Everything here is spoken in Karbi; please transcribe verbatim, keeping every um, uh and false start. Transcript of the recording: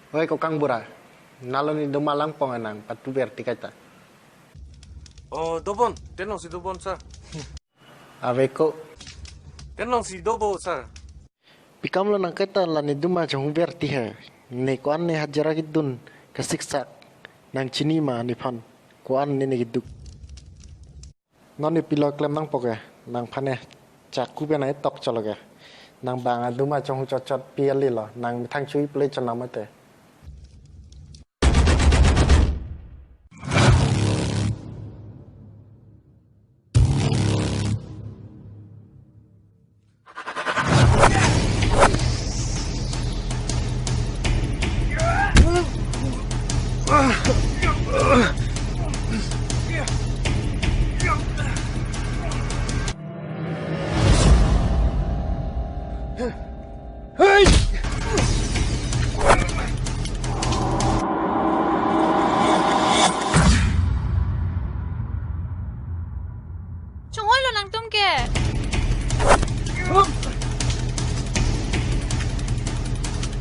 Oi, kokang bura. Nalo ne duma langpong nang patu berti kaita. Oh, dobon. Tenong si dobon, sir. Ave ko. Tenong si dobo, sir. Pi kam lo nang kaita, la ne duma chonghu berti he. Ne ko-an ne hajira kedun kasiksak. Nang chini ma nephan. Ko-an ne ne keduk. Non ne pilo klem nangpo ke, nangphan ne chaku pen ai tok cholo ke. Nang bang aduma chonghu chotchot pi ali lo, nang methang chui pule chonam ate. Chonghoi lo nangtum ke.